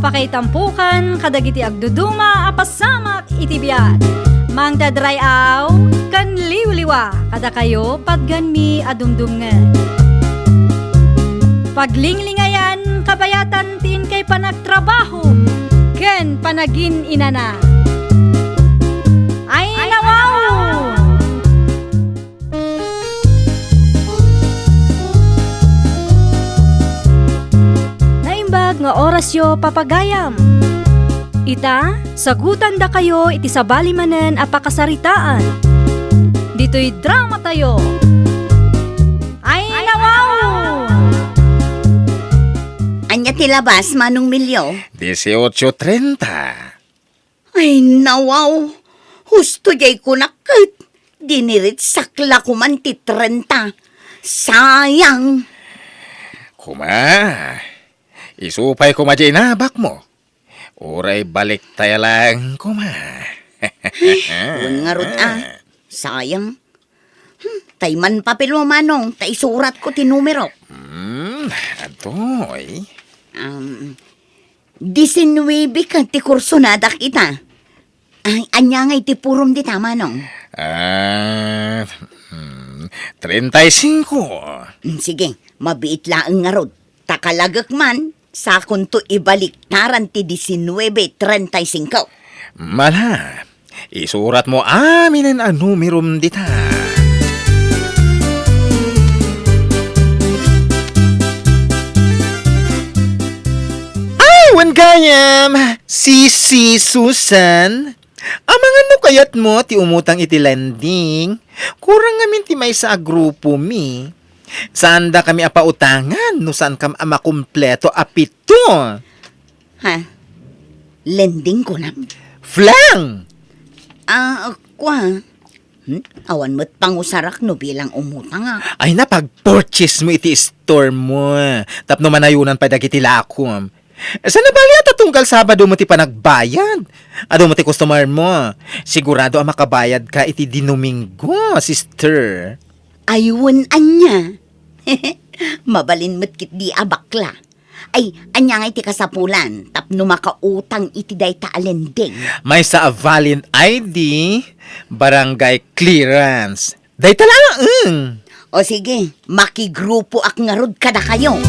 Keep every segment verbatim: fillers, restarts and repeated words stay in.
Pakaitampokan kadagiti agduduma a pasamak iti biag. Mangted ray-aw ken liwliwa kadakayo patganmi a dumdumngeg. Paglinglingayan kabayatan ti inkay panagtrabaho ken panagin-inana. Ay, nawaw! Naimbag nga orasyo, papagayam. Ita, sagutandakayo iti sabali manen a pakasaritaan. Ditoy dramatayo. Ay, nawaw! Ania ti labas, Manong Milio? Dieciocho treinta. Ay, nawaw. Husto diay kunak ket diniritsak la koman ti trenta. Sayang. Kuma, isu pay koma diay inabakmo. Uray baliktaya laeng koma. Wen ngarud a. Sayang. Hmm, tay man papelmo, Manong, ta isuratko ti numero. Hmm, adtoy. Um, disinnuebe ket ti kursonadak ita. Ay, ania ngay ti purom dita, Manong? Ah, hmm, treinta y cinco. Hmm, sige, mabiit laeng ngarud. Ta kalagek man, sakonto ibaliktaran ti disinnuebe treinta y cinco. Mala, isuratmo aminen a numerom dita. Ay, wen gayam, Sisi Susan. Amangan no kayatmo ti umutang iti lending. Kurang ngamin ti maysa a grupomi. Saandakami a pautangan no saankam a makumpleto a pito. Ha? Lending kunam? Flang! Ah, kua. Hmm? Awan met pangusarak no bilang umutangak. Ay, napagpurchase mo iti store mo. Tapno manayonan pay dagiti lakom. Saan a bali a ta tunggal Sabado mo ti panagbayad? Adu mo ti customer mo. Sigurado a makabayad ka iti Dinuminggo, sister. Ay, wen ania. Mabalin met ketdi a bakla. Ay, ania ngay ti kasapulan tapno makautang iti dayta a lending? Maysa a valid I D, barangay clearance. Dayta laeng. O sige, makigrupoak ngarud kadakayo.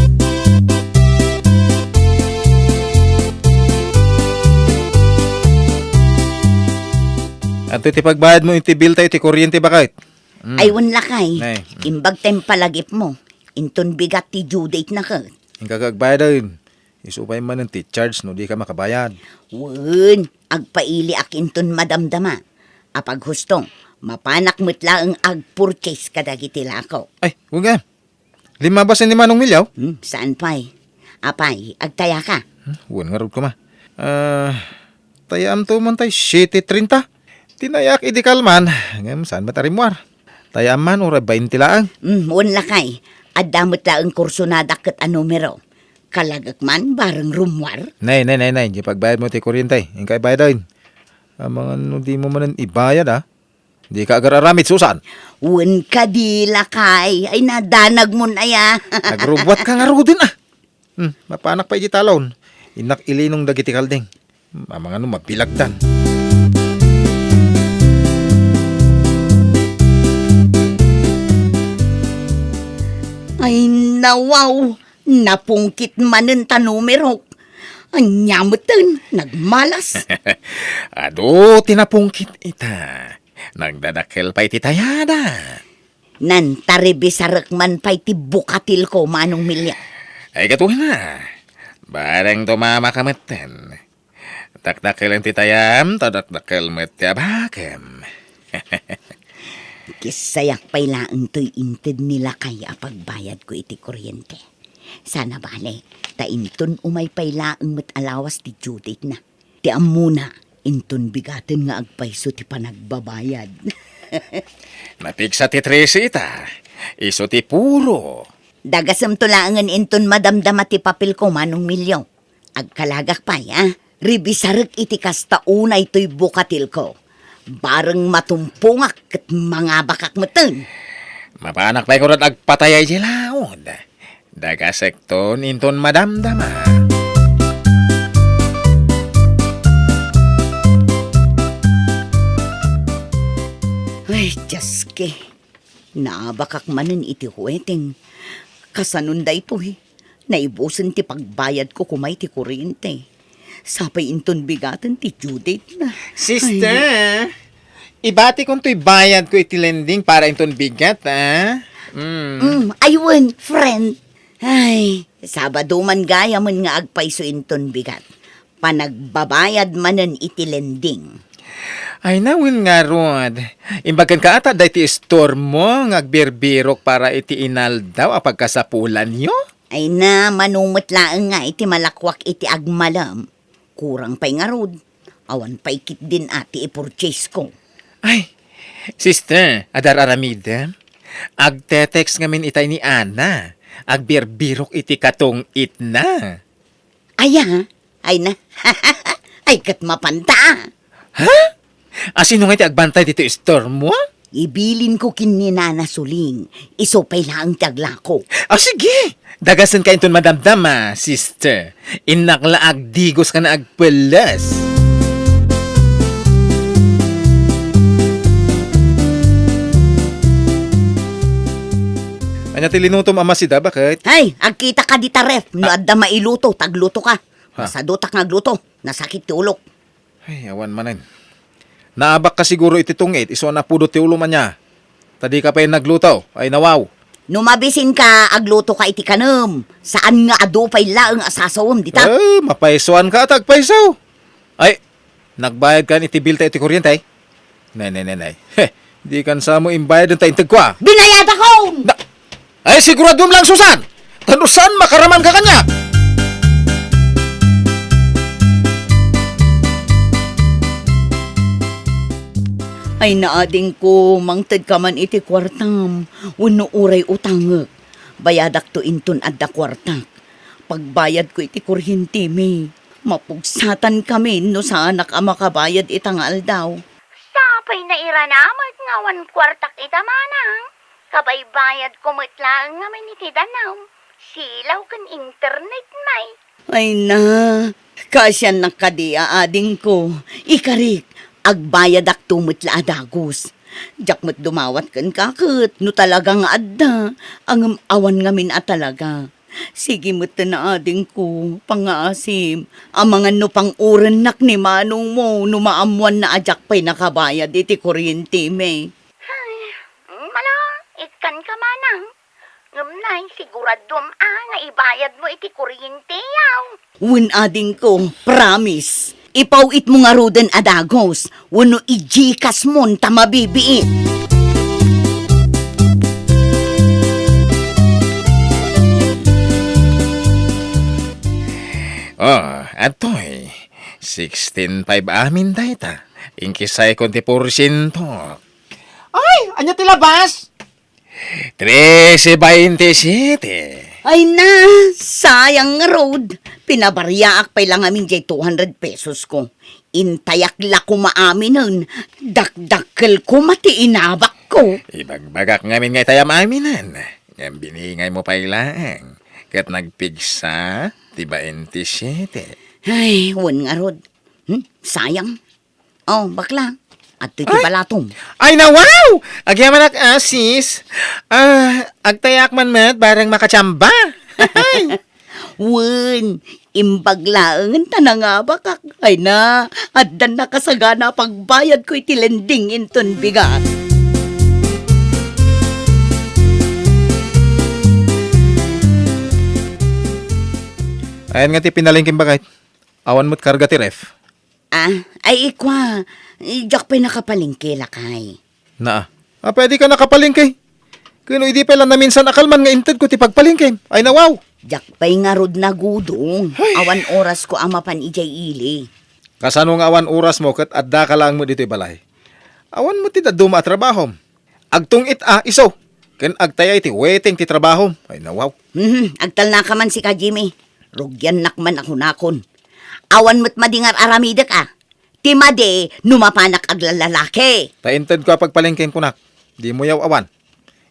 Adtoy ti pagbayadmo iti bill tayo ti kuryente, baket? Mm. Ay, wen lakay. Nay, mm. Imbag ta impalagipmo. Inton bigat ti due date na ket. Inka agbayaden. Isu pay manen ti charge no di ka makabayad. Wen, agpailiak inton madamdama. Apag husto, mapanak met laeng agpurchase kadagiti lako. Ay, wen gayam. Limmabas ni Manong Milyaw? Hmm, saan pay? Apay, agtaya ka? Hmm, wen ngarud koma. Ah, tayaam to man tay siete treinta. Tinayak idi kalman, ngem saan met a rimmuar? Tayaam man, uray bainte laeng. Hmm, wen lakay. Adda met laeng kursonadak ket a numero. Kalagek man, bareng rummuar? Nay, nay, nay, nay, di pagbayad mo ti kuryente. Inkay bayad, oy. Amangan no di mo manen ibayad, ah. Di ka agar-aramid, Susan. Wen kadi, lakay. Ay, nadanag mon aya. Agrubwat ka ngaruden, ah. Hmm, mapanak pay iti talon. Innak ilinong dagiti kalding. Hmm, amangan no mabilagdan. Ay, nawaw. Napungkit manen ta numerok. Ania meten, nagmalas. Adu ti napungkit ita. Nagdadakkel pay ti tayada. Nantarebisarek man pay ti bukatilko, Manong Milya. Ay, katuy na. Bareng tumama ka metten. Dakdakelen ti tayam, ta dakdakel met ti abakem. Kissayak pay laeng toy inted ni lakay a pagbayadko iti kuryente. Sana bale, ta inton umay pay laeng met a lawas ti due date na. Ti ammona, inton bigaten nga agpayso ti panagbabayad. Napigsa ti trese ita, isu ti puro. Dagasemto laengen inton madamdama ti papelko, Manong Milyo. Agkalagak pay, a? Ribisarek iti kasta unay toy bukatilko. Bareng matumpongak ket mangabakak metten. Mapanak pay kudad agpatayay di laod. Dagasekton inton madamdama. Dios ki, naabakak manen iti huweteng. Kasanon daytoy? Naibusen ti pagbayadko koma iti kuryente. Sapay inton bigaten ti due date na. Sister, ay, ibatikon toy bayadko iti lending para inton bigat, ah? Mm. Mm, aywan, friend. Ay, Sabado man gayamen nga agpayso inton bigat. Panagbabayad manen iti lending. Ay, nawen ngarud. Imbag kenka ata daytoy istormo nga agbirbirok para iti inaldaw a pagkasapulanyo? Ay na, mano met laeng nga iti malakwak iti agmalem. Kurang pay ngarud. Awan pay ketdin a ti i-purchase ko. Ay, sister, adda ar-aramidem? Agte-text ngamin itay ni Ana. Agbirbirok iti katong-itna. Aya, ay na. Ay, ket mapanta. Ha? A, sino nga iti agbantay ditoy istormo? Ibilinko ken ni Nana Suling. Isu pay laeng ti aglako. A, sige. Dagasenka inton madamdama, sister. Innak la agdigos ken agpelles. Ania ti linutom a masida, baket? Ay, agkita ka dita ref. No adda mailuto, tagluto ka. Ha? Masadutak nga agluto. Nasakit ti ulok. Ay, awan manen. Naabak ka siguro iti tungit, isu a napudot ti ulom ania. Ta dika pay nagluto, ay nawaw. No mabisin ka, agluto ka iti kanem. Saan nga adu pay laeng a sasawem dita? Eh, mapaysuan ka, ta agpayso. Ay, nagbayad kan iti bill ta iti kuryente? Nay, nay, nay, nay. Heh, di kan samo imbayad ta integ ko, ah. Binayadakon! Na-, ay, siguradom lang, Susan! Ta no saan, makaraman ka kaniak! Ay, naadingko, mangted ka man iti kuartam, wenno uray utangek. Bayadakto inton adda kuartak. Pagbayadko iti kuryentemi, mapugsatan kami no saanak a makabayad ita nga aldaw. Sapay nairanamek nga awan kuartak ita, manang. Kabaybayadko met laeng ngamin iti danum, silaw ken internet, may. Ay na, kaasiannak kadi a adingko. Ikarik, agbayadakto met la a dagus. Diak met dumawat kenka ket no talaga nga adda, ngem awan ngamin a talaga. Sige met ten a adingko, pangngaasim, amangan no pang-urennak ni manongmo no maammoanna a diak pay nakabayad iti kuryentemi. Ay, mala, ikkan ka manang. Ngem nay, siguradom a nga ibayadmo iti kuryente, yaw. Wen adingko, promise. Ipaw-itmo ngaruden a dagus, wenno i-Gcash mon ta mabibiit. Oh, adtoy. Sixteen five amin dayta. Inkisaykon ti porsiento. Ay, ania ti labas? Trese baintisiete. Ay na, sayang ngarud. Pinabariaak pay la ngamin diay two hundred pesos ko. Intayak la koma aminen. Dakdakkel koma ti inabak ko. Ibagbagak ngamin nga itayam aminen. Ngem biningaymo pay laeng. Ket nagpigsa ti baintisiete. Ay, wen ngarud. Hmm, sayang. Oh, bakla. Adtoy ti balatom. Ay, nawaw! Agyamanak, ah, sis. Ah, agtayak man met, bareng makachamba. Wen, imbag laengen ta nangabakak. Ay na, addan nakasagana pagbayadko iti lending inton bigat. Ayan nga ti pinalengkem, baket. Awan met karga ti ref. Ah, ay, ikua, diak pay nakapalengke, lakay. Naa. Apay a dika nakapalengke? Ken no idi pay la naminsan a kalman nga intedko ti pagpalengkem. Ay, nawaw! Diak pay ngarud nagudong. Ay. Awan orasko a mapan idiay ili. Kasano nga awan orasmo ket addaka laeng met ditoy balay? Awan met ti dadduma a trabahom. Agtungit a isu, ken agtayay ti weteng ti trabahom. Ay, nawaw. Mhm, agtalnaka man sika, Jimmy. Rugiannak man a kunakon. Awan met madi nga ar-aramidek a. Ti madi, no mapanak aglallalaki. Ta intedko a pagpalengkem kunak. Dimo yaw-awan.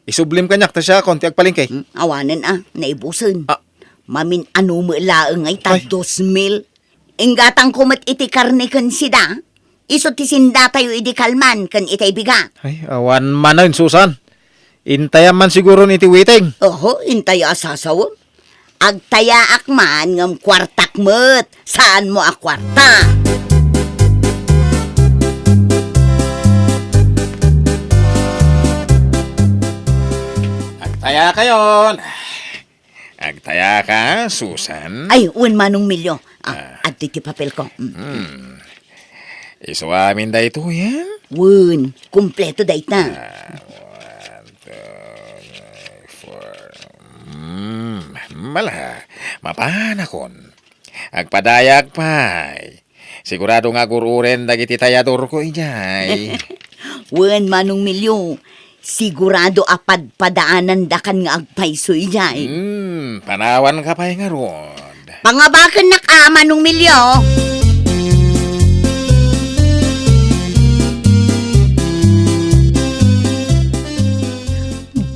Isublim kaniak ta siakon ti agpalengke. Hmm, awanen a, naibusen. Ah. Mamin-ano met laeng ay ta Ay. Dos mil. Inggatangko met iti karne ken sida. Isu ti sindatayo idi kalman ken itay bigat. Ay, awan manen, Susan. Intayam man siguron iti waiting. Oho, intaya a sasawem. Agtayaak man ngem kuartak met. Saanmo a kuarta. Agtayakayon. Agtayaka, Susan? Ay, wen, Manong Milio. Ah, ah, adtoy ti papelko. Mm. Hmm. Isu amin daytoyen? Wen, kompleto dayta. Ah, one, two, three, four. Hmm, mala, mapanakon. Agpadayak pay. Sigurado nga agur-uren dagiti tayadorko idiay. Wen, Manong Milio, sigurado a padpadaanandakan nga agpayso idiay. Hmm, panawanka pay ngarud. Pangabakennak a, Manong Milio.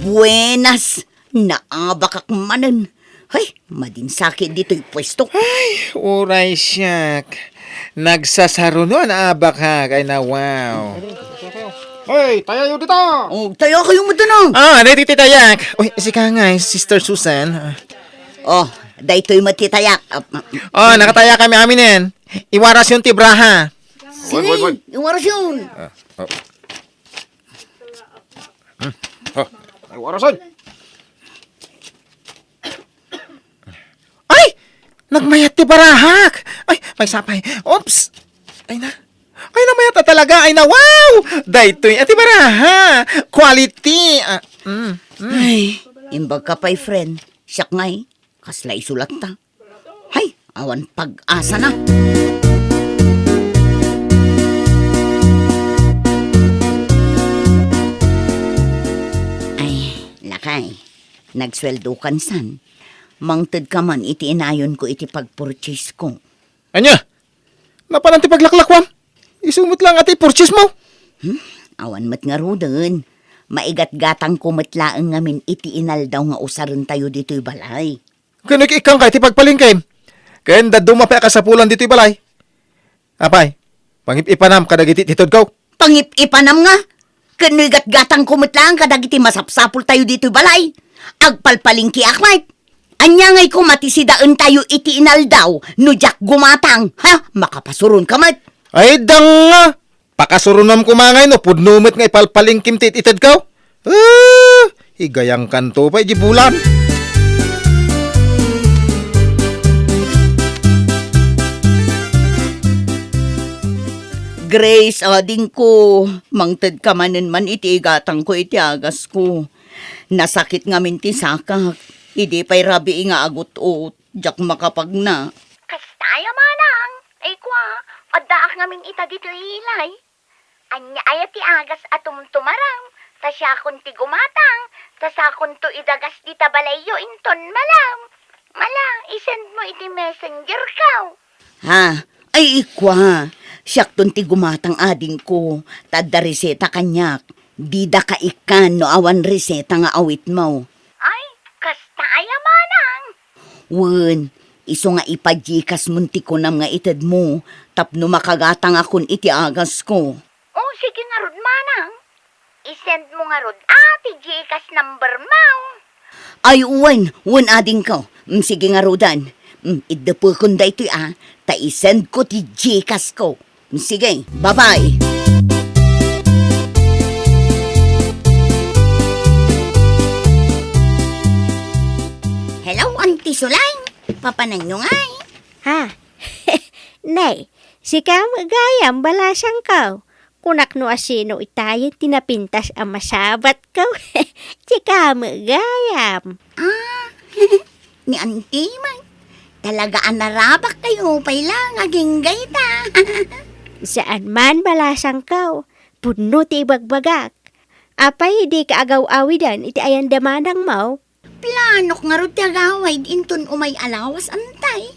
Buenas. Naabakak manen. Hay, madinsakit ditoy pwesto. Ay, uray siak. Nagsasaruno a naabakak. Ay, nawaw. Hoy, tayayo dita! Oh, tayakayo met, ano? Ah, ano iti tayak? Uy, sika nga, eh, Sister Susan. Ah. Oh, daytoy met ti tayak. Ah, ah, Oh, nakatayak kami aminen. Iwarasyon ti braha. Wen, wen, wen. Sige, iwarasyon. Ah, oh. Hmm. Oh, ay, warasan. Ay! Nagmayat ti barahak! Ay, may sapay. Oops! Ay na. Ay, namayat na talaga. Ay na, wow! Daytoy, ati baraha. Quality. Ah, mm, mm. Ay, imbag ka pay, friend. Siak ngay. Kasla isulat ta. Hay, awan pag-asa na. Ay, lakay, nagsueldo kan san? Mangted ka man iti inayon ko iti pag-purchase ko. Ania? Napanan ti paglaklakuam? Isu met lang ati purchase mo? Hmm? Awan met ngaruden. Maigatgatang ko met laeng ngamin iti inaldaw nga usaren tayo ditoy balay. Ken ikkan kay ti pagpalingkem. Ken dadduma pay a kasapulan ditoy balay. Apay, pangip-ipanam kadagiti titedko. Pangip-ipanam nga? Ken no igatgatangko met laeng kadagiti masapsapultayo ditoy balay. Agpalpalingkiak met. Ania ngay koma ti sidaentayo iti inaldaw no diak gumatang, ha? Makapasuronka met. Ay, danga! Pakasuronom koma ngay no pudno met nga ipalpalingkim ti it-itedko? Ah, igayangkanto pay di bulan. Grace, adingko, mangted ka manen man iti igatangko iti agasko. Nasakit ngamin ti sakak. Idi pay rabii nga agut-ot, diak makapagna. Kasta aya manang, ay kua, addaak ngamin ita ditoy ilay. Ania aya ti agas a tumtumaram, ta siakon ti gumatang, ta sakonto idagas dita balayyo inton malam. Mala, isend mo iti messenger kaw. Ha? Ay, ikua, siakton ti gumatang adingko, ta adda reseta kaniak. Didaka ikkan no awan reseta nga awitmo. Ay, kasta aya manang? Wen, isu nga ipa-Gcash mon ti kunam nga itedmo tapno makagatangakon iti agasko. O, sige ngarud, manang. I-send mo ngarud, ah, ti Gcash number mo. Ay, wen, wen, adingko. Mm, sige ngaruden. Mm, iddepekon daytoy, ah, ta i-send ko ti Gcash ko. Sige, bye-bye. Hello, Auntie Sulay. Papananyo ngay? Ha? Nay, sika met gayam, balasangko. Kunak no asino itayen ti napintas a masabatko. Sika met gayam. Ah, ni Auntie man. Talaga a narabak kayo pay lang, agingga ita. Saan man, balasangko. Pudno ti ibagbagak. Apay, dika agaw-awiden iti ayan da manangmo? Planok ngarud ti agawid inton umay a lawas, Antay.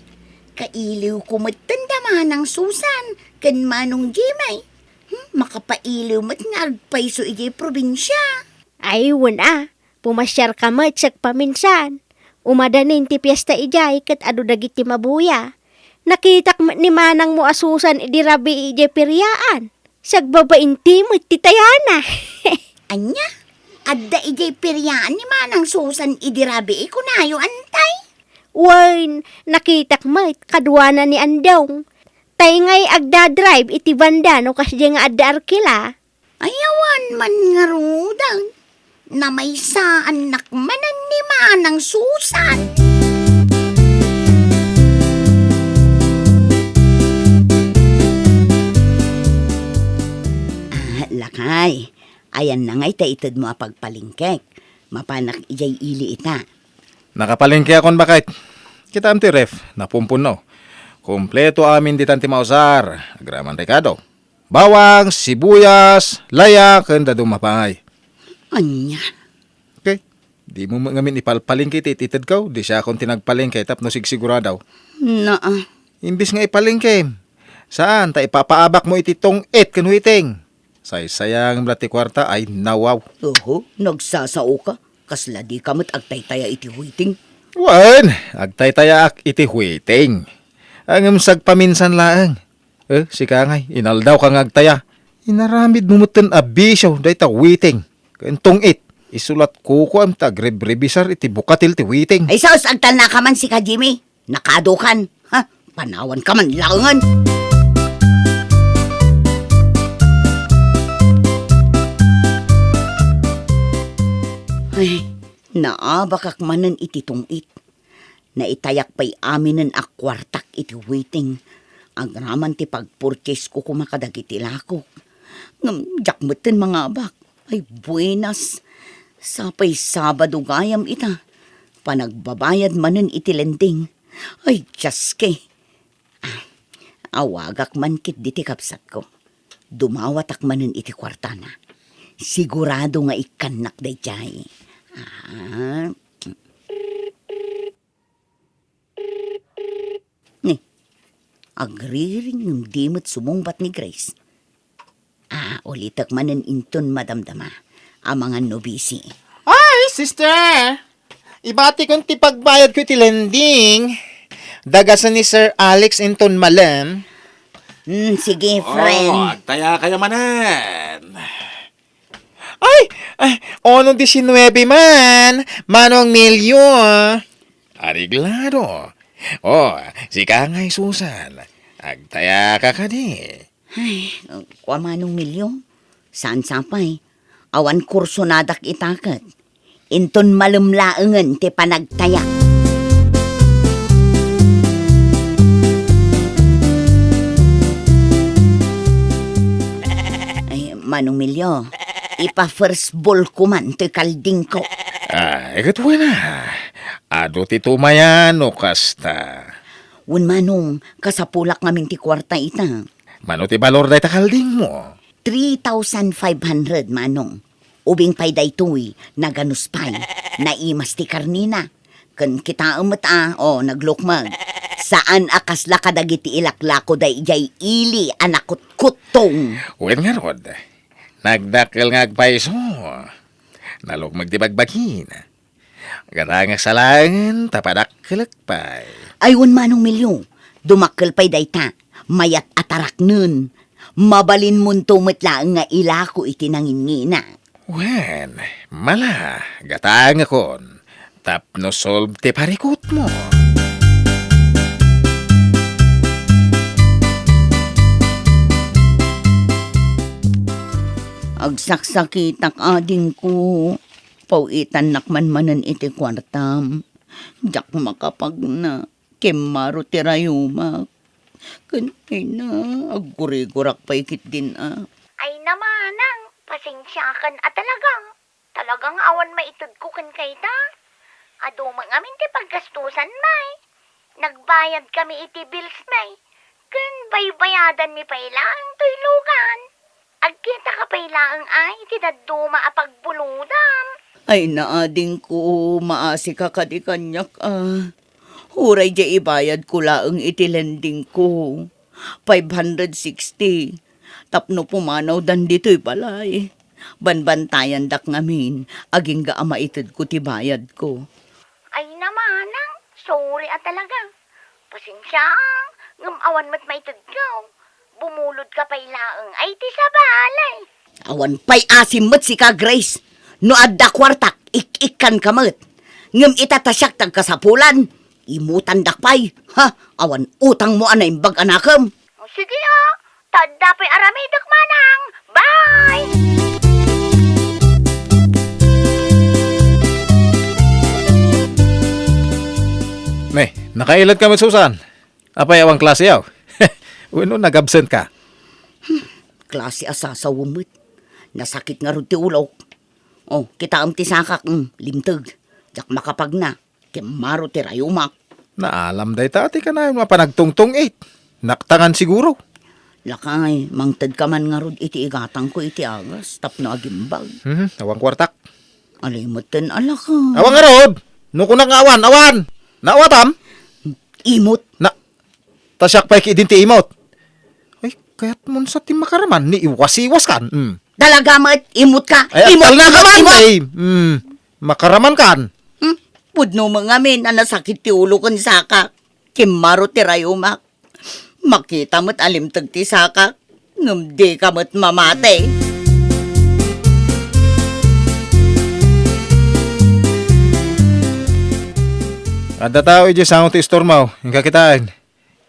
Kailiwko metten da Manang Susan ken Manong Jimmy. Hmm, makapailiw met nga agpayso idiay probinsia. Ay, wen a, pumasiarka met sagpaminsan. Umadanin ti piesta idiay ket adu dagiti mabuya. Nakitak ni manangmo a Susan idi rabii idiay periaan. Sagbabain ti met ti tayana. Ania? Adda idiay periaan ni Manang Susan idi rabii, kunayo, antay? Wen, nakitak met kaduana ni Andong. Tay ngay agdadrive iti banda no kasdiay nga adda arkila. Ay, awan man ngaruden. Namaysaannak manen ni Manang Susan. Ah, lakay, ayanna ngay ta itedmo a pagpalengkek. Mapanak idiay ili ita. Nakapalengkeakon, baket. Kitaem ti ref, napumpunno. Kompleto amin ditan ti mausar. Agraman rekado. Bawang, sibuyas, laya, ken dadduma pay. Ania? Okay. Dimo met ngamin ipalpalengke ti it-itedko, di siakon ti nagpalengke tapno sigsigurado. Naa. Imbis nga ipalengkem, saan ta ipapaabakmo iti tong-it ken witing. Saysayangem la ti kuarta, ay nawaw. Oho, nagsasaoka. Kasla dika met agtaytaya iti witing. Wen, agtaytayaak iti witing. Ngem sagpaminsan laeng. Eh, sika ngay, inaldawka nga agtaya. Inaramidmo metten a bisio dayta witing ken tong-it. Isu la ti kukuam ta agrebrebisar iti bukatil ti witing. Ay sus, agtalnaka man sika, Jimmy. Nakadukan. Ha? Panawanka man laengen. Ay, naabakak manen iti tong-it. Naitayak pay aminen a kuartak iti witing. Agraman ti pagpurchasesko koma kadagiti ilakok. Ngem diak metten mangabak. Ay, buenas. Sapay Sabado gayam ita. Panagbabayad manen iti lending. Ay, Dios ke. Ah, awagak man ketdi ti kabsatko. Dumawatak manen iti kuartana. Sigurado nga ikkannak daydiay. Ah. Ni, agriring ngem di met sumungbat ni Grace. Ah, ulitek manen inton madamdama. Amangan no busy. Ay, sister! Ibatikon ti pagbayadko iti lending. Dagasen ni Sir Alex inton malem. Hmm, sige, friend. Oh, agtayaka manen. Ay! Ay, uno diecinuebe man, Manong Melio. Areglado. Oh, sika ngay, Susan. Agtayaka kadi. Ay, kua, Manong Melio. Saan sapay? Awan kursonadak ita ket. Inton malem laengen ti panagtayak. Ay, Manong Melio, ipa-first ball ko man toy kaldingko. Ay, ket wen a. Adu ti tumayan no kasta. Wen, Manong, kasapulak ngamin ti kuarta ita. Mano ti balor dayta kaldingmo? Three thousand five hundred, Manong. Ubing pay daytoy, naganus pay, naimas ti karnina. Ken kitaem met a, o, naglukmeg. Saan a kasla kadagiti ilaklako daydiay ili a nakutkuttong. Wen ngarud, nagdakkel nga agpayso. Nalukmeg ti bagbagina. Gatangak sa laengen ta padakkelek pay. Ay, wen, Manong Melio, dumakkel pay dayta, mayat a taraknen. Mabalinmonto met laeng nga ilako iti nanginngina. Wen, mala, gatangakon, tapno solve ti parikutmo. Agsaksakitak, adingko. Paw-itannak man manen iti kuartam. Diak makapagna. Kimmaro ti rayumak. Ken ina, aggurigurak pay ketdin a. Ay, namanang, pasensiakan a talaga. Talaga nga awan maitedko kenka ita. Adu met ngamin ti paggastusan, may. Nagbayad kami iti bills, may. Ken baybayadanmi pay laeng toy lugan. Agkitaka pay laeng ay ti dadduma a pagbulodam. Ay, naadingko, maasika kadi kaniak a. Uray diay ibayadko laeng iti lendingko. Five hundred sixty. Tapno pumanawdan ditoy balay. Banbantayandak ngamin, agingga a maitedko ti bayadko. Ay, namanang, sorry a talaga. Pasensia, Ngem awan met maitedko. Bumulodka pay laeng ay ti sabali. Awan pay asim met sika, Grace. No adda kuartak, ik-ikkanka met. Ngem ita ta siak ti agkasapulan, imutandak pay. Ha? Awan utangmo a naimbag a nakem. O, sige, a. Ta adda pay aramidek manang. Bye! Ne, nakailadka met, Susan? Apay, awan klase, aw? Wenno nag-absent ka? Klase a sasaw met. Nasakit ngarud ti ulok. O, kitaem ti sakak, mm, limteg. Diak makapagna. Kimmaro ti rayumak. Naalam dayta ti kanayon a panagtungtung-it. Naktangan siguro. Lakay, mangtedka man ngarud iti igatangko iti agas tapno agimbag. Mhm, awan kuartak. Alimetten a lakay. Awan ngarud! No kunak nga awan, awan! Naawatam? Imot. Na, ta siak pay ketdin ti imot. Ay, kayatmon sa ti makaraman, ni iwas-iwas kan. Mm. Talaga met, imot ka. Ay, imot, agtalna ka imot, man, imot. Ay, mm, makaraman kan. Hmm? Pudno mo ngamin a nasakit ti ulo ken sakak. Kimmaro ti rayumak. Makita met a limteg ti sakak, ngem dika met mamati. Adda tao idiay sango ti istormo, inka kitaen.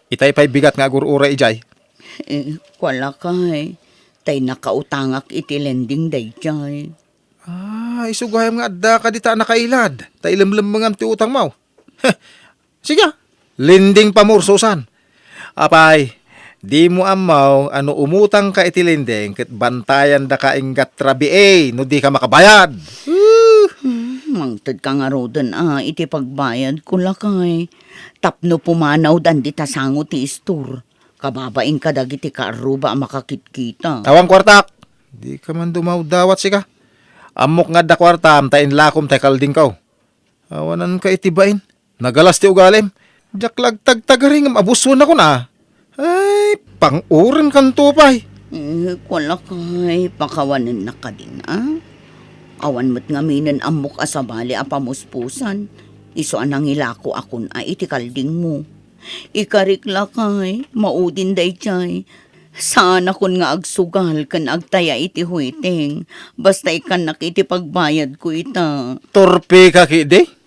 Itay pay bigat nga agur-uray idiay. Eh, kualakay, tay nakautangak iti lending daydiay. Ah, isu gayam nga adda ka dita a nakailad, ta ilemlemmengam ti utangmo. Heh, sige, lending pa mo, Susan. Apay, dimo ammo a no umutangka iti lending ket bantayandaka inggat rabii no dika makabayad. Hmm, mangtedka ngaruden a iti pagbayadko, lakay. Tapno pumanawdan dita sango ti istor, kababain kadagiti kaarruba a makakitkita. Awan kuartak! Dika man dumawdawat, sika. Ammok nga adda kuartam ta inlakom tay kaldingko. Awananka iti bain. Nagalas ti ugalim. Diak la agtagtagari ngem abusuen a kuna. Ay, pang-urenkanto pay. Eh, kualakay, pakawanennak kadin, a? Awan met ngaminen ammok a sabali a pamuspusan. Isu a nangilako a kuna iti kaldingmo. Ikarik, lakay, maudin daydiay. Saanakon nga agsugal ken agtaya iti huiting. Basta ikkannak iti pagbayadko ita. Torpeka ketdi?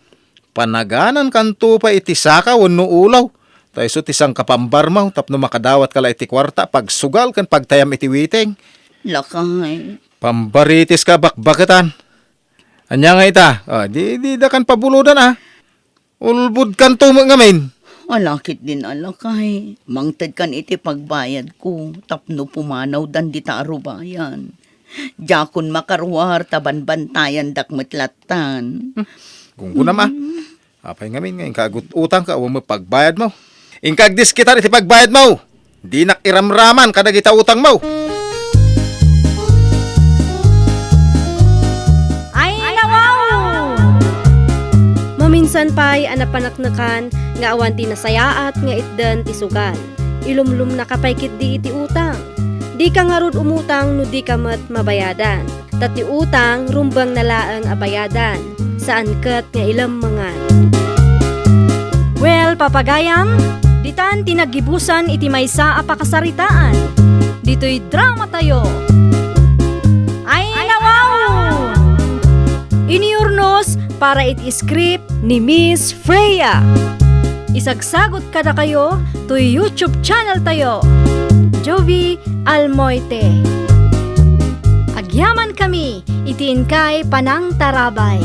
Panaganankanto pay iti saka wenno ulaw. Ta isu ti sangkapambarmo tapno makadawatka la iti kuarta, pagsugal ken pagtayam iti huiting. Lakay. Pambaritiska bakbaketan. Ania nga ita? Ah, di, didakan pabulodan, a. Ulbodkanto met ngamin. Ala ketdin a, lakay. Mangtedkan iti pagbayadko tapno pumanawdan dita a rubayan. Diakon makaruar ta banbantayandak met lattan. Hmm. Gunggonam, a. Mm. Apay ngamin nga inka agut-utangka, awan met pagbayadmo. Inka agdiskitar iti pagbayadmo. Dinak iramraman kadagita utangmo. Ay, nawaw! Maminsan pay a napaneknekan nga awan ti nasayaat nga itdan ti sugal. Ilumlumnaka pay ketdi iti utang. Dika ngarud umutang no dika met mabayadan. Ta ti utang, rumbengna laeng a bayadan, saan ket nga ilemmengan. Well, papagayam, ditan ti naggibusan iti maysa a pakasaritaan. Ditoy drama tayo. Ay, nawaw! Iniurnos para iti script ni Miss Freya. Isagsagot kadakayo toy YouTube channel tayo, Jovie Almoite. Agyamankami iti inkay panangtarabay.